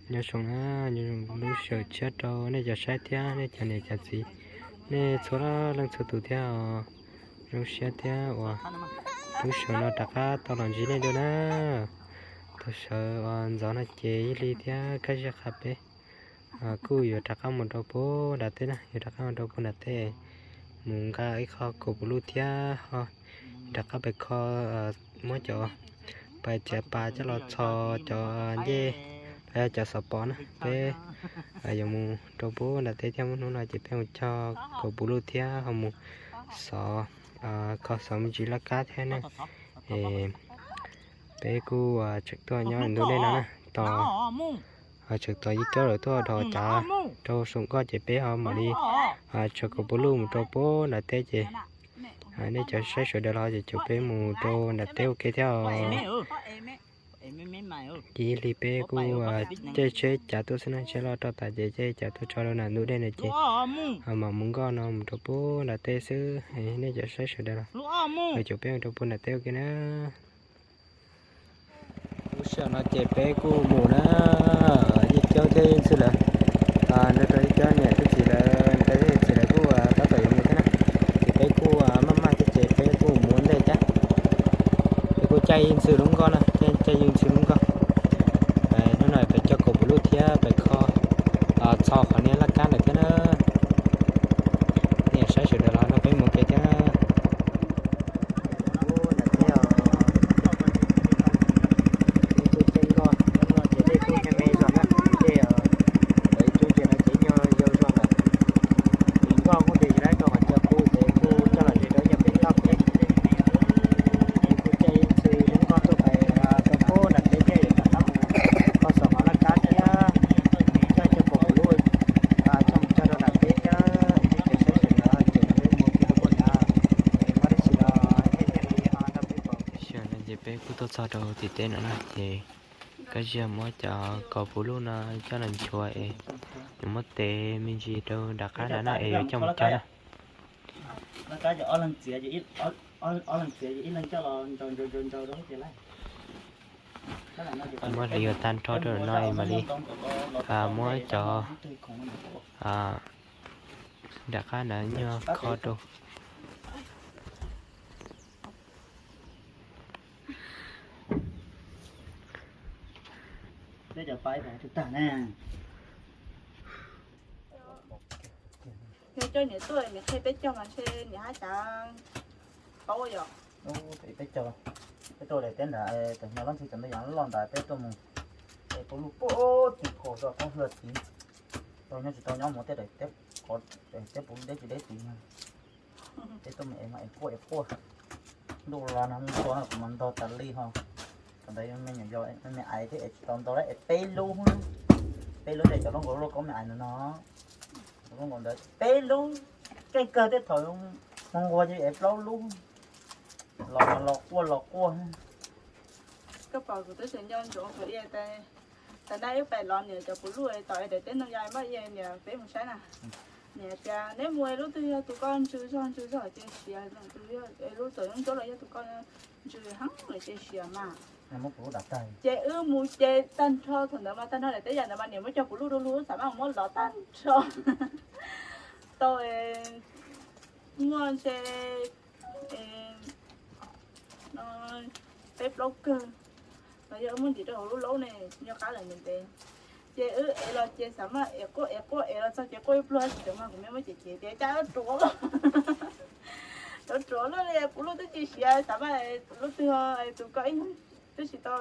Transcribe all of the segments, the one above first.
Nyob zoo na, nyob zoo lub sij hawm tshiab rau nej cov saib thiab nej cov niam cov txiv, nej txhua leej txhua tus thiab os. Zoo siab thiab uas lub sij hawm no rov qab tau los ntsib nej dua na. Thaum sawv ntxov no ces Yij Hli thiab Kab Zaj Qha peb kuj yuav rov qab mus rau puag nram teb na, yuav rov qab mus rau puag nram teb mus nqa ib qho kaus puv luj thiab ho rov qab pem kho muab cov pas txiav pas coj los txhos cov ncej los yog cov xov pos na. Peb yuav mus rau puag nram teb thiab, muaj hnub no ces peb mus cog kaus puv luj thiab ho mus xov, kho xov me ntsis laj kab thiab na. Es peb kuj tseem tuaj nyob ntu dej no na, tos tseem tos Yij Kaub lawv tuaj dhos cav rau saum nkoj ces peb ho mam li tso kaus puv luj mus rau puag nram teb ces nej cov saib sawv daws los ces caum peb mus rau nram teb ua ke thiab os. Ces Yij Hli peb kuj caij tsheb cav tuaj xwb na, tsheb loj roj tas ces caij cav tuaj tso rau nram ntug dej no ces mam mus nkoj no mus rau puag nram teb xwb. Nej cov saib sawv daws los caum peb mus rau puag nram teb ua ke na. Lub sij hawm no ces peb kuj mus na, Yij Kaub thiab Yij Ntxwg lawv, nrog rau Yij Kaub niam thiab txiv lawv, niam tais thiab txiv lawv kuj tab tom yuav mus thiab na. Ces peb kuj maj maj thiab ces peb kuj mus ua ntej thiab. Peb kuj caij Yij Ntxwg lub nkoj na, caij Yij Ntxwg lub nkoj. Hnub no peb cog kaus puv luj thiab peb kho txhos qhov niag laj kab ntawd thiab na. Nej saib sawv daws los nrog peb mus ua ke thiab. Ib tug caij nkoj, ces dej kuj me me zog na, dej, ib tug ntsia no ces nyuag yau zog lawm. Tus nkoj kuj tes tsis laib rau qhov coj kuj tes kuj coj los ze rau ib nyuag pem toj pem. Ces kuj caij Yij Ntxwg lub nkoj tuaj pem rau puag nram teb thiab yuav rov qab mus kho xov qhov laj kab thiab coj cog kaus puv luj, coj mus cog rau nram teb thiab. Nej cov saib sawv daws los ces peb mus ua ke rau puag nrad, es muaj dab tsi los nej thiaj li ho nrog peb pom. Sij hawm no ces peb kuj tuaj txog rau tim teb no na ces Kab Zaj muab cov kaus puv luj no coj los nchuav es nws muab tes me ntsis rau nram qab nrad no es yuav coj mus cog na. Muab hliv tag nrho rau no es mam li muab cov nram qab nrad nyuag kho rau. Yog coj niam tuaj niam qhia peb cog mas ntshe niam hab cav paub yom. Peb cog, peb tuaj daim teb ntawd, tam no lub ntxhw cov ntoo yam loj ntawd peb tuaj mus, peb puv luj puag tim phaum txog poob hwj tim, tau nyob tsis tau nyob mus tej daim teb, qhov daim teb puv luj deb tsis deb tid. Peb tuaj mus es mas es quaj es quaj. Ntuj los nag mus tua kuv mas ntog tas li ho. Thaum ntawd me nyuam yaus me me ais thiab es tsis tau ntau lawm es peb lub, peb lub ntawm cov lub nkaus lub koob me ais ntawd no, lub nkaus ntawd peb lub, keej kawg tej thaum hmo nqua ces es plaub lub. Los mas los quaj los quaj. Koj pom kuv twb tseem nco ntsoov kuv, tam nag wb pais los niam cov puv luj tom daim teb ntoo ya maj, niam peb mus saib na. Niam tias neb mus lub twg yog tus koj ntsws zog ntsws zog ces siav, tus lub txawm zoo ncuab los yog tus koj ntsws heev lawm ces siav mas. Ces wb mus ces tag nrho thaum ntawd mas tag nrho daim teb yam ntawd mas niam muab cov puv luj du lug xav mas muab lov tag nrho tau muaj ntshe peb plaub kawg, los yog wb muab ntim rau hauv lub laub ne, nco qab lawm ntev ntev. Ces wb ev los ces xav mas ev quaj ev quaj ev los txog ces quaj ib pliag tsis tau mas kuv me muab cem cem tias cas ruav, ruav ruav luaj li, puv luj twb tsis siav xav mas lub twg tus koj ib twb tsis tau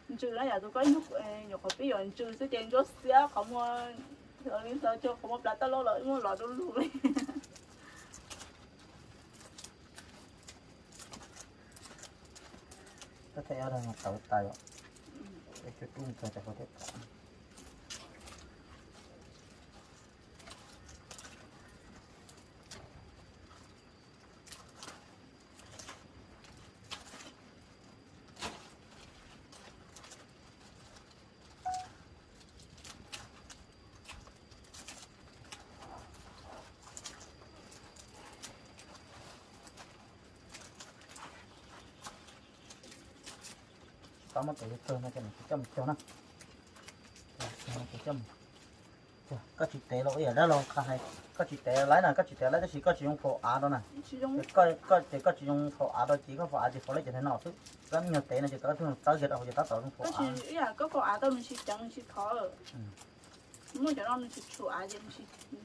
Ntsws na yom, tus koj nyuam qhuav pib yuav ntsws xwb ces ntsuab xiab qhov muag, li ntawd ces qhov muag plab toj loj los muab lov du lug li. Koj thaij ob tawv tas yom, cua rub mus kawg cov qhov thiab tas. Tsis tau muab tes kawg no ces nws tsis coj mus cog na. Koj tsis tev los ib yam dab laug qha hais, koj tsis tev laib na, koj tsis tev laib tab sis koj tsis zoo faus av rau na. Ces koj tsis zoo faus av rau ces koj faus av ces faus lawm ces hais no xwb. Koj me nyuag tev no ces koj twb txawb kiag rau hauv ces tab tom zoo faus av. Koj faus av tau nws tsis ceev nws tsis khov. Muaj cov no nws tshum tshum av ces nws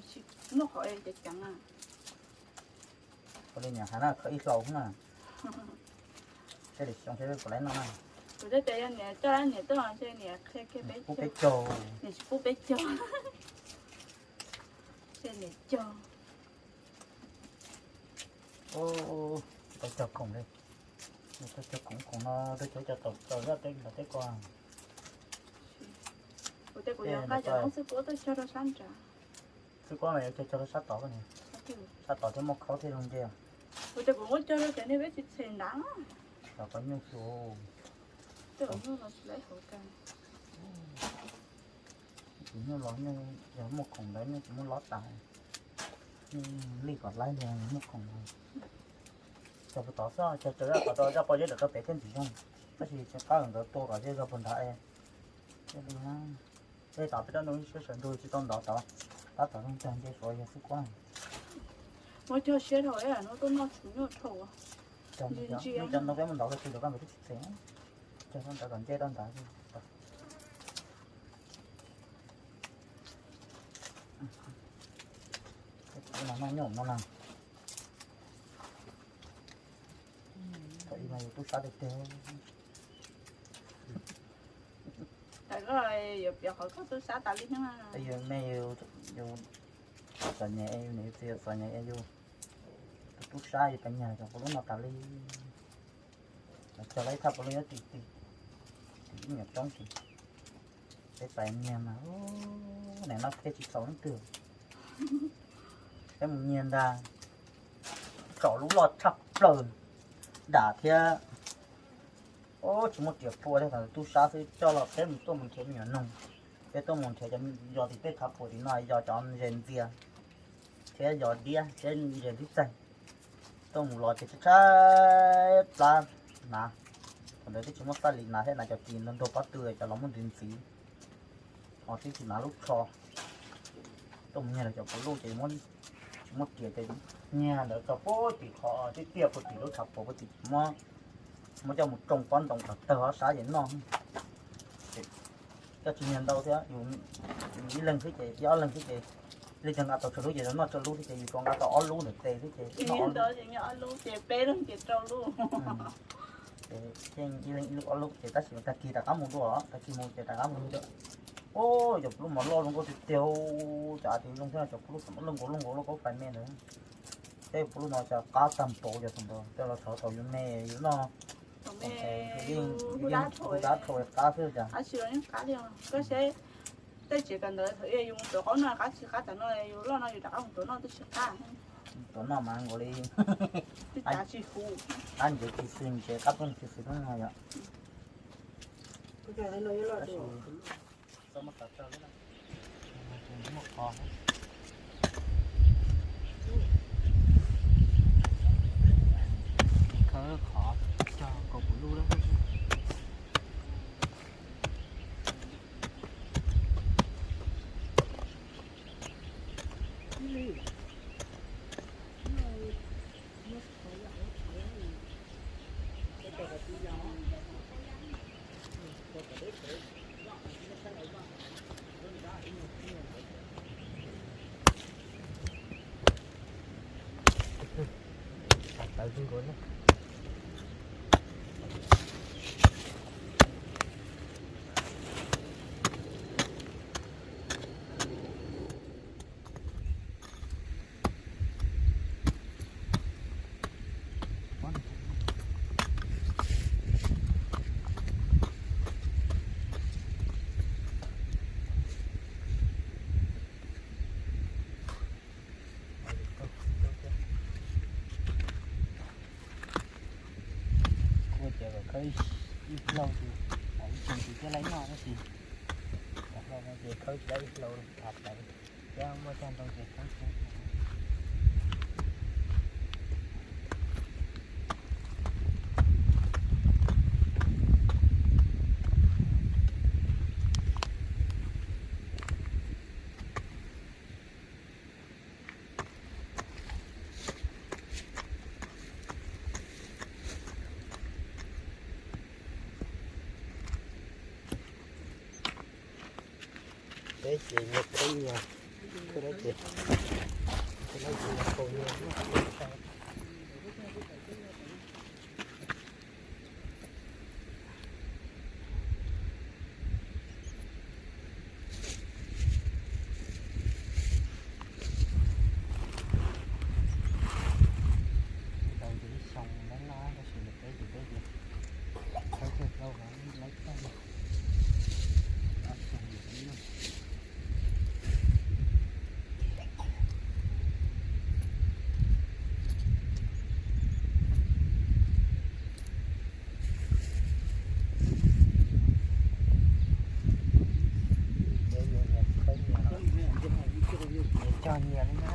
tsis muaj qhov ceev ceev na. Ua li niam hais na, kho ib hlau xwb na. Seb lwm xyoo seb puas laib noj na. Kuv twb tias yog niam coj niam tuaj ces niam qhia kiag peb caug, niam tsis pub peb caug. Ces niam caug. Tau cog khoom li, tau cog khoom, khoom no rau cov cov tau tau zaj teb nram teb ko. Kuv tias kuv yuav nqa cov no xwb kuv tuaj cog rau sab nrad. Xwb kuv no yuav cog cog rau sab tod, sab tod thiab muaj khaub thiab zoo nce. Kuv tias kuv muab cog rau cov niag peb tsis txhem nrad. Los koj nyuj xwb. Tus nyuj los nyuj, yog muaj khoom ntawd nyuj tsis muab lob tas. Nyuj lij kom laib li muaj khoom. Cog puag tod xwb, cog cog zaj tod rau zaj pob zeb rau pem thiab ntxim zoo. Tab sis tsis qab nkawd tua kom zej zog puag nrad es. Ej, tom peb rab ntug sawv ntug tsis tau ntov tod, tab tom zoo tag nce suav yog xwb kuab. Muab cog siab dhau, no tuaj noj tshum nyuj dhau. Cov ntoo peb muab ntov kiag tsis tau, koj nkawd twb tsis txheem. Cog rau ntawd kom nce rau ntawd. Noj nyuj no na. Thaum ub mas yus tub sab tiag tiag. Yuav piav qhov koj tub sab tas li thiab. Yus me yus txom nyem, yus niam yus txiv txom nyem, yus tus tub sab yus pais nyiag cov puav lub no tas li. Los cog los ib thaj puav lub nyob tim tim ib nyuam roob tim. Peb pais nyiag mas nim no thiaj tsis txaus leej twg. Peb mus nyiag ntag, tsom lub loj tshaj plaws, dam thiab. Tsis muaj riam phua thiab, thaum tub sab xwb coj los peb mus tuaj mus nrhiav me nyuam noog. Peb tuaj mus nrhiav cov yos tim tej tshav puam tim no, yos cov zes ntxias thiab yos diab thiab zes ntiv txaig. Tuaj mus los ces tshaib tshaib plab hnav. Thaum ntawd twb tsis muaj xaj lis hnav thiab, hnav cov ris ntuag ntuag pob tw cov los muaj ntxiv ntxiv, ho twb tsis hnav lub tsho. Tuaj mus nyiag lawv cov puav luj ces tsis muaj riam ces nyiag ntawd txog puag tim qhov tiaj tiaj puag tim lub tshav puam puag tim, muab coj mus tsoo pob ntoo kom tawg ob sab ces noj. Koj tsis nyiag ntau thiab, yus ib leeg xwb ces, ib ob leeg xwb ces, li cas nqa tau tsawg lub ces noj tsawg lub xwb ces yus tsuas nqa tau ob lub ntawm tes xwb ces noj ob lub. Ces peb leeg ces rau lub. Ces ib leeg ib lub ob lub ces tab sis tag kis rov qab mus dua, tag kis mus ces rov qab mus dua. Ub, cov puav lub mas loj zoo nkauj tiag tiag, cov av tis zoo thiab, cov puav lub loj nkaus loj nkaus loj kaub pais me ntawd. Tej puav lub no cov qab tag npaum cov thaum ntawd tej los thaum thaum yus me yus noj, yus yeej dab tshau qab xwb cas. Tej tsev kawm ntawv thaum ub yus mus tuav qaub noj qab tsis qab, tam no yus loj no yus rov qab mus tuav noj twb tsis qab. Tuav noj mas nkaus li qab ncev tsis xwb, ncev qab poob tsis xwb no yom. Khawb qhov cog kaus pum lub lawm. Tawv zoo nkaus na. Khawb ib hlau ces ib txhia ntsis thiaj li noj tab sis hlau no ces khawb tsis tau ib hlau, thav tawv thiab muaj cag ntoo ces khawb tsis tau. Peb ces nyias khawb nyias, khawb dawb ces, khawb dawb ces nyias kaus nyias. Tau ces ib xyoo lawv noj tab sis peb ces peb ces khawb kawg dhau los laib tag li. Ob xyoo li peb noj. Cog nyias li na.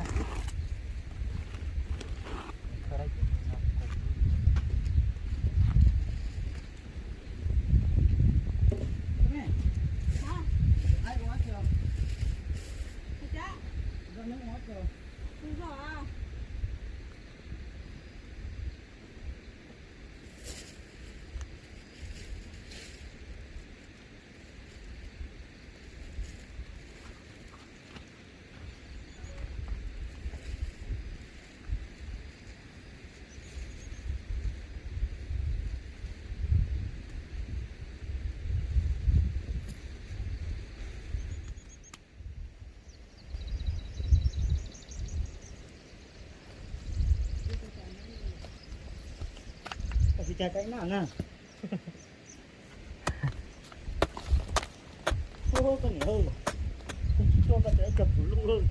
Koj tsis cog tau ib nab na. Ub, koj niam, koj tsis tuaj koj tseem cog kuv lub lawm.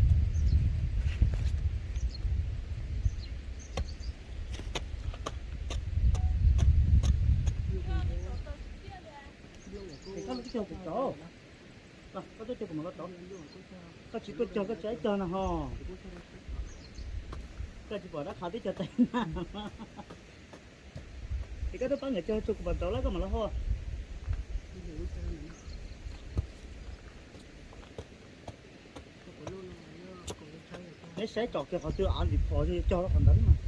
Ces koj twb cog kuv tod, koj twb cog kuv mam los tod. Koj tsis tuaj cog koj tseem cog no ho. Koj tsis pom dab qhav twb cog tais na. Ces koj twb pab nkawd cog tso kuv pam ntaud lawm koj mam los ho. Neb saib tsom kiag qhov twg av ntxim phom cog rau qhov ntawd mas.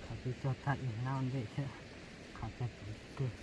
Qhov twg cog tag ib hnab ntej thiab, qhov cog tseem kawg.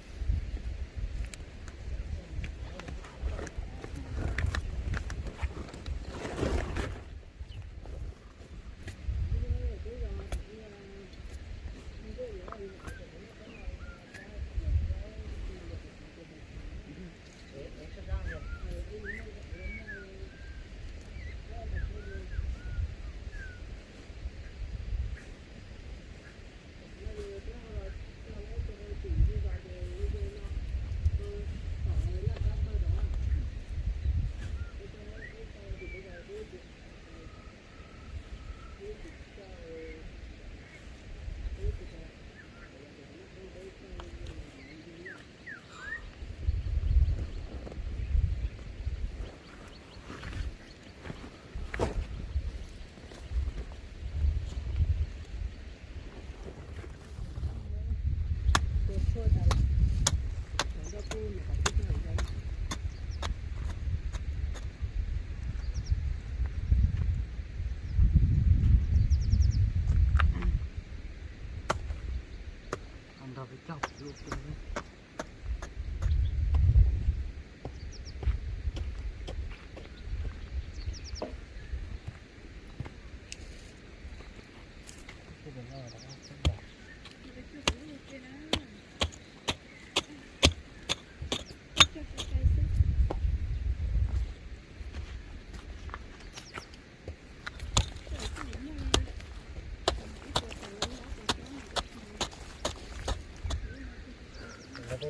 Nrog peb cog lub Peb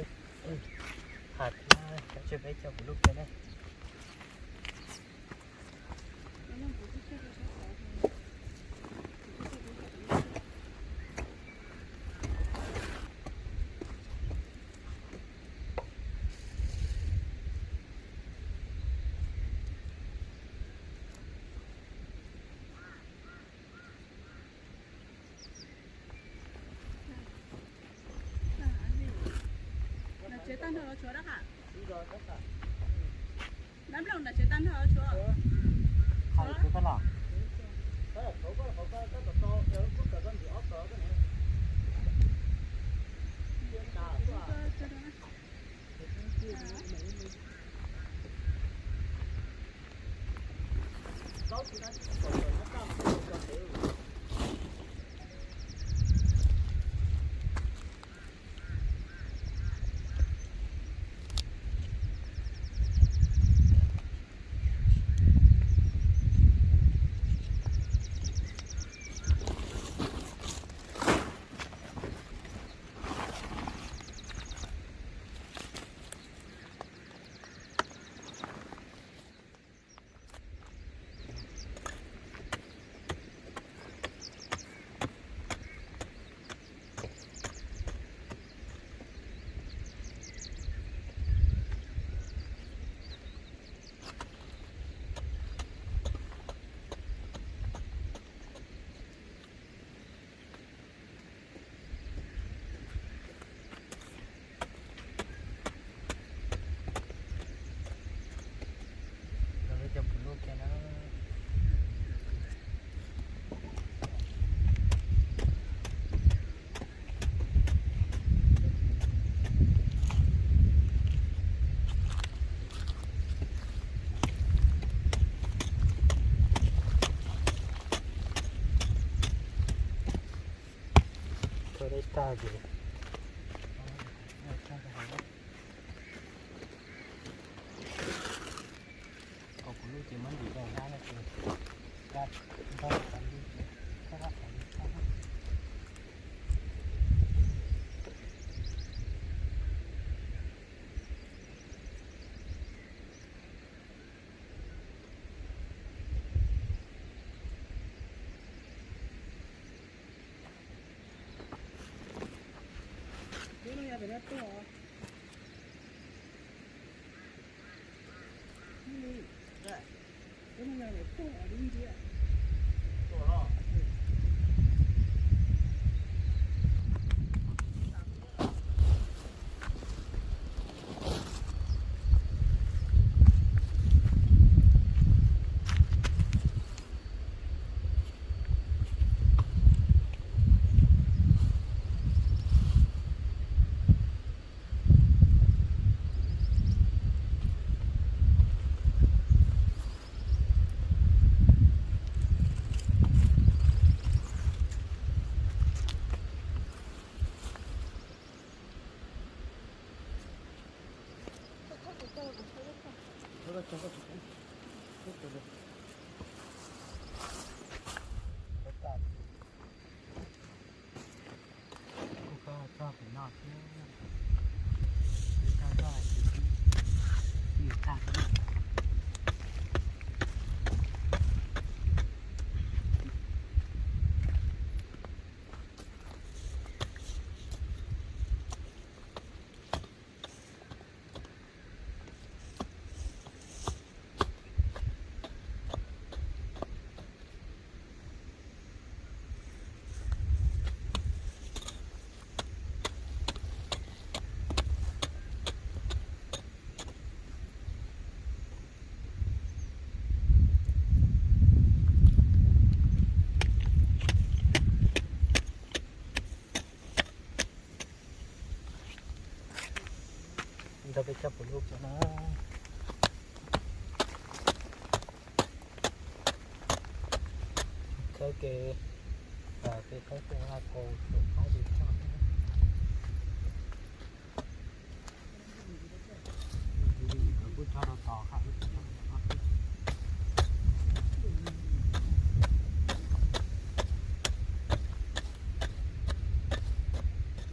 has thiab, peb coj kuv lub kiag na. Nram tsev tag nrho los tshuav dab qas? Dab nplooj nram tsev tag nrho los tshuav? Coj kuv lub kiag na. Thaij dej tag ces kom kuv lub ces muab ntim rau dab no ces dab nrog qhov lub ces thaij rau qhov lub tag. Kuv koj txog pem no thiab, kuv koj txog hais tias twb tag thiab. Ntawd peb coj kuv lub kiag na. Khawb ke, peb khawb ke a kaus tus qab tus txog. Kuv tso rau tod, qab tus txog.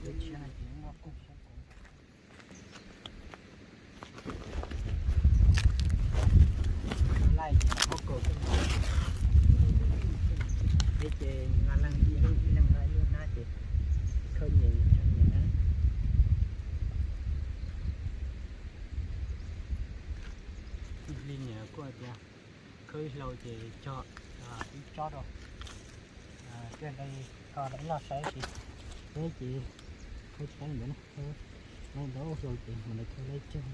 Lub tshiab no ces muaj pheej siab kuv. Khawb ib hlau ces cog ib tsob rau, thiaj li koj lawv noj saib ces, peb ces khawb tsis teeb ntawd na, lawv ntau hlau ces mam li khawb lawv cog.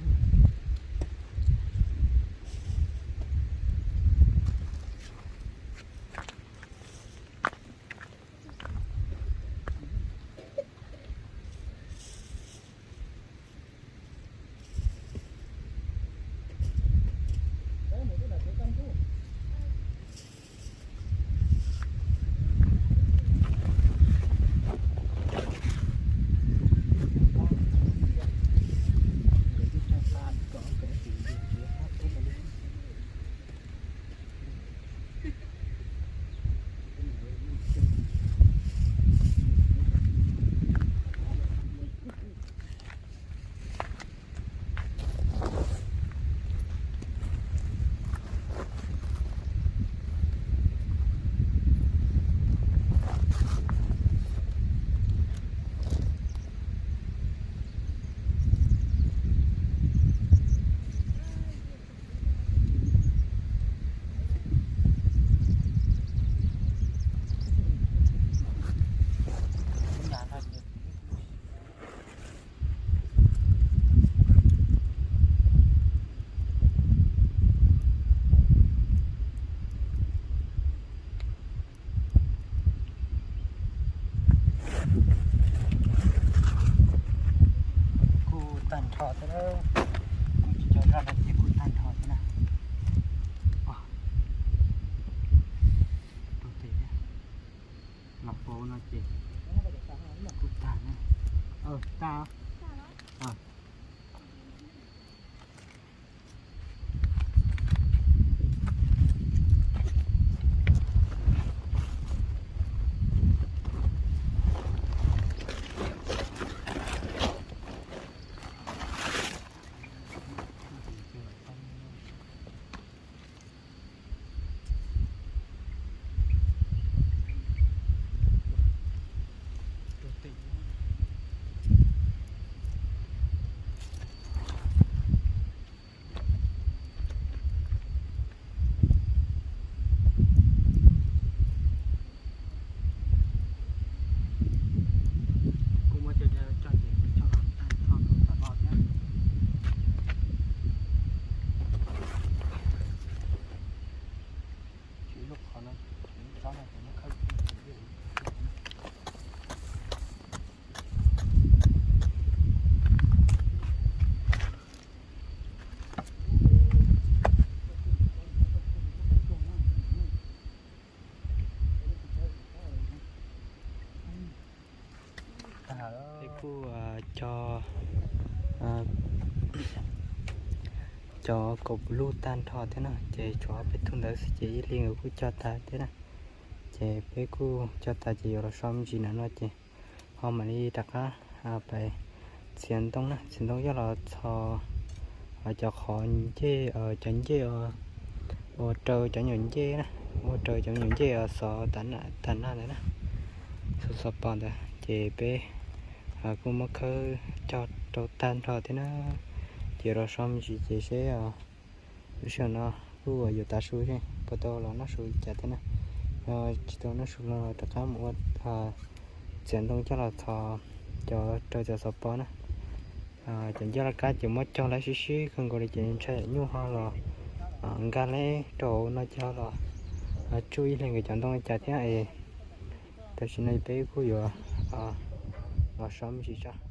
Kuj tag nrho thiab, kuj tsis nco zaj no ces kuj tag nrho thiab na. Rau tes thiab, los hauv no ces kuj tag na. Tag. Kuj muab cov coj ces kuj coj los tag nrho rau tom no thiab. Tshuav ib lub qhov no, tshuav ib tsob no ces muab khawb. Peb kuj cog, cog kaum lub tag nrho thiab na, ces tshuav peb tug ntawd xwb ces ib leeg kuj cog tag thiab na. Ces peb kuj cog tag ces yuav los so me ntsis na no ces ho mam li rov qab pais txiav ntoo na, txiav ntoo coj los txhos cov qhov ncej, cov ncej ua raws cov nyuam ncej na, ua raws cov nyuam ncej xov tag nag ntawd na, xov pos ntawd ces peb kuj muab khawb cog rau tag nrho thiab na. Ces los so me ntsis ces seb lub sij hawm no kuj yuav tav su seb puas tau los noj su li cas thiab na. Yog tsis tau noj su los rov qab mus ua txiav ntoo coj los txhos cov raws cov xov pos na. Cov ncej laj kab ces muab cog lawm sib sib kawg nkaus li ces ntshai nyuj ho los nkag lawm rau hauv no ces ho los tsuj ib leeg nkawd cov ntoo li cas thiab es. Tam sim no peb kuj yuav los so me ntsis tso.